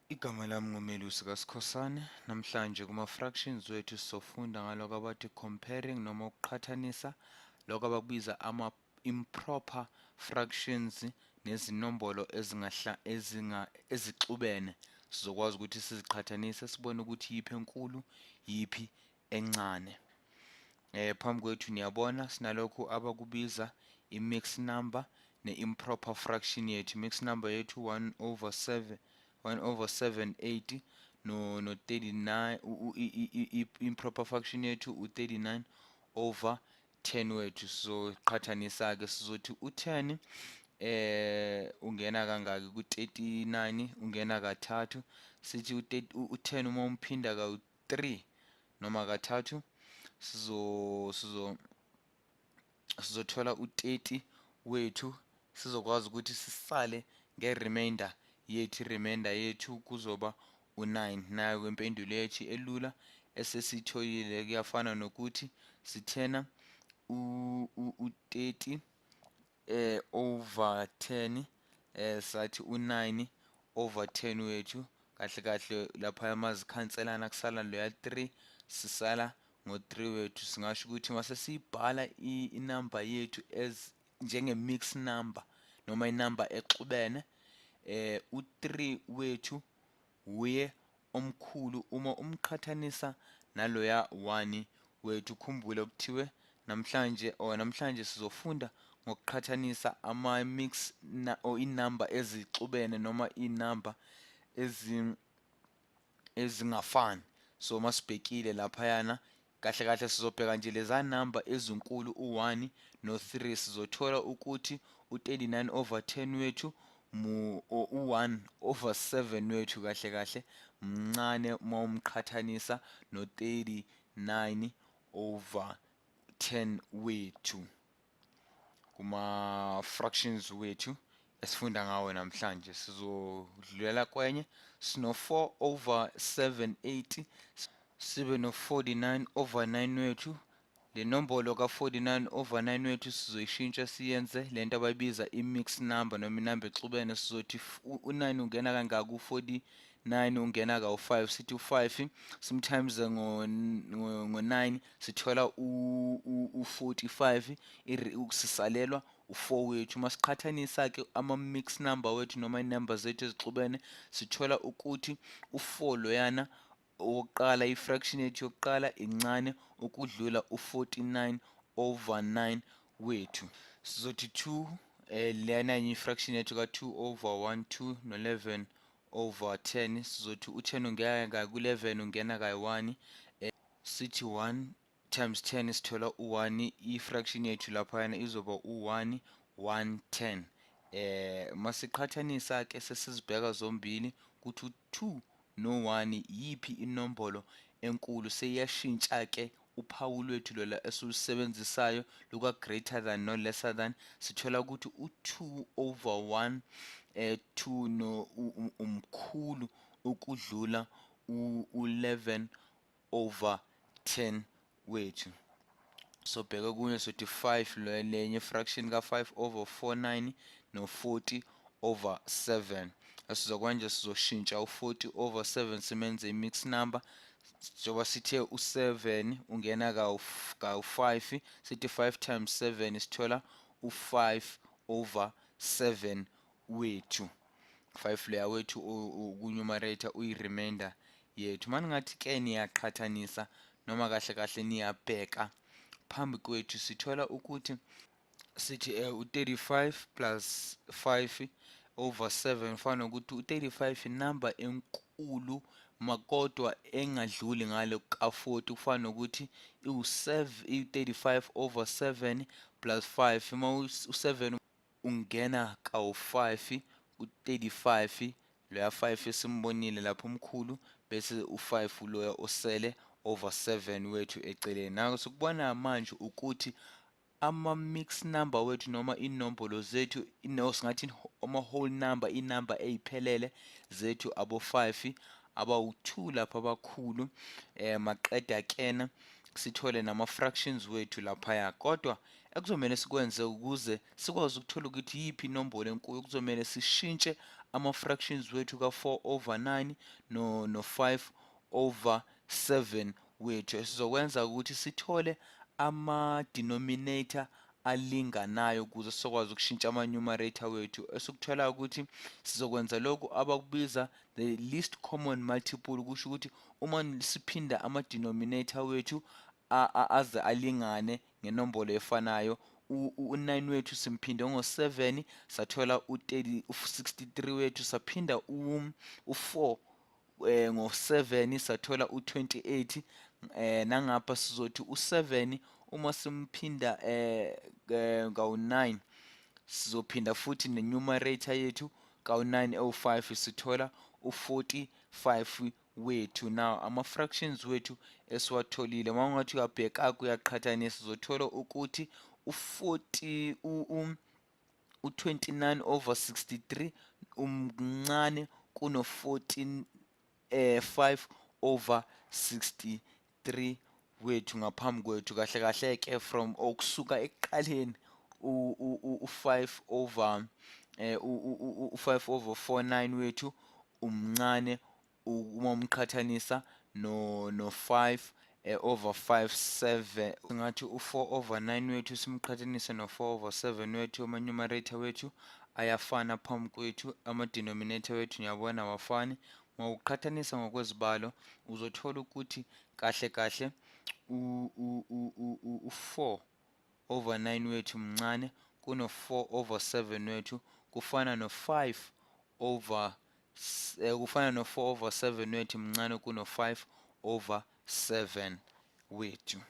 Igama lami nguMelusi kaSikhosana. Namhlanje kuma-fractions wethu sizofunda ngalokho abathi comparing noma ukuqhathanisa lokho abakubiza ama-improper fractions nezinombolo ezingahla ezinga ezixubene. Sizokwazi ukuthi siziqhathanise sibone ukuthi yiphi enkulu, yiphi encane. Phambi kwethu niyabona sinalokhu abakubiza i-mix number ne-improper fraction yethu. I-mix number yethu 1 over 7, 1 over 7 80 no 39, i-improper fraction yethu u-39 over 10 wethu. Sizoqhathanisa ke, sizothi u-10 ungena kangaki ku-39? Ungena kathathu. Sithi u-10 uma umphinda kawu-3 noma kathathu, sizothola u-30 wethu. Sizokwazi ukuthi sisale nge-remainder yethu. I-remainder yethu kuzoba u-9. Nayo impendulo yethu elula esesiyitholile. Kuyafana nokuthi sithena u-30 over 10, sathi u-9 over 10 wethu. Kahle kahle lapha amazikhanselana, kusala loya 3, sisala ngo-3 wethu. Singasho ukuthi mase siyibhala inamba yethu as njenge mix number noma inamba exubene, u-3 wethu uye omkhulu uma umqhathanisa naloya 1 wethu. Khumbule kuthiwe namhlanje or namhlanje sizofunda ngokuqhathanisa ama-mix na or inamba ezixubene noma inamba ezingafani. So masibhekile laphayana, kahle kahle sizobheka nje leza number ezinkulu, u-1 no-3. Sizothola ukuthi u-39 over 10 wethu mu u-1 over 7 wethu kahle kahle mncane uma umqhathanisa no-39 over 10 wethu kuma fractions wethu esifunda ngawo namhlanje. Sizodlulela kwenye. Sino 4 over 7 8, sibe no 49 over 9 wethu. Le nombolo ka 49 over 9 wethu sizoyishintsha siyenze lento abayibiza i-mix number noma inamba exubene. Sizothi u-9 ungena kangaka ku-49? Ungena kawu-5. Sithi u-5 sometimes ngo-9, sithola u-45, sisalelwa u-4 wethu. Uma siqhathanisa-ke ama-mix number wethu noma iy'namba zethu ezixubene, sithola ukuthi u-4 loyana owokuqala, i-fraction yethu yokuqala, incane ukudlula u-49 over 9 wethu. Sizothi 2, lena enye i-fraction yethu ka-2 over 1 2 no-11 over 10. Sizothi u-10 ungena ka ku-11? Ungena kayi-1. Sithi 1 times 10, sithola u-1. I-fraction yethu laphayana izoba u-1 1 10. Masiqhathanisa ke, sesizibheka zombili ukuthi u-2 no-1 yiphi inombolo enkulu. Seyiyashintsha ke uphawu lwethu lola esilusebenzisayo luka greater than no lesser than. Sithola ukuthi u-2 over 1 2 no umkhulu ukudlula u-11 over 10 wethu. So bheka kunye, sothi 5, lenye fraction ka-5 over 4 9 no-40 over 7. Esizokwenza, sizoshintsha u-40 over 7 simenze i-mix number. Njengoba sithe u-7 ungena kawu-5, sithi 5 times 7, sithola u-5 over 7 wethu. 5 leya wethu ku-numerator uyi-remainder yethu. Mani ngathi ke niyaqhathanisa noma kahle kahle niyabheka phambi kwethu, sithola ukuthi sithi u-35 plus 5 over 7, fana nokuthi u-35 inamba enkulu makodwa engadluli ngale ka-40. Kufana nokuthi iwu-7, i-35 over 7 plus 5. Uma u-7 ungena kawu-5 ku-35, loya 5 esimbonile lapho omkhulu, bese u-5 loya osele over 7 wethu eceleni. Nako sikubona manje ukuthi ama-mix number wethu noma inombolo zethu, no, singathi ama-whole number, inamba eyiphelele zethu, abo-5 abawu-2 lapha abakhulu, maqeda kena sithole nama-fractions wethu laphaya. Kodwa ekuzomele sikwenze ukuze sikwazi ukuthola ukuthi yiphi inombolo enkulu, kuzomele sishintshe. ama-fractions wethu ka-4 over 9 no-5 over 7 wethu. Esizokwenza ukuthi sithole ama-denominator alinganayo ukuze sizokwazi ukushintsha ama-numerator wethu. Esikuthola ukuthi sizokwenza lokhu abakubiza the least common multiple, kusho ukuthi uma siphinda ama-denominator wethu aze alingane ngenombolo efanayo. U-9 wethu simphinde ngo-7, sathola u-30, u-63 wethu, saphinda u-4 ngo-7, sathola u-28. Nangapha sizothi u-7 uma simphinda kawu-9, sizophinda futhi ne-numerator yethu kawu-9 ewu-5, sithola u-45 wethu. Now ama-fractions wethu esiwatholile, uma ungathi uyabheka uyaqhathanisa, uzothola ukuthi u-40 u-29 over 63 umncane kuno-14 5 over 63 wethu ngaphambi kwethu. Kahle kahle ke from okusuka ekuqaleni u-5 over u-5 over 49 wethu umncane uma umqhathanisa no 5 over 5 7. Ngathi u-4 over 9 wethu simqhathanise no-4 over 7 wethu, ama-numerator wethu ayafana phambi kwethu, ama-denominator wethu ngiyabona awafani. Mawuqhathanisa ngokwezibalo uzothola ukuthi kahle kahle u-4 over 9 wethu mncane kuno-4 over 7 wethu, kufana no-5 over kufana no-4 over 7 wethu mncane kuno-5 over 7 wethu.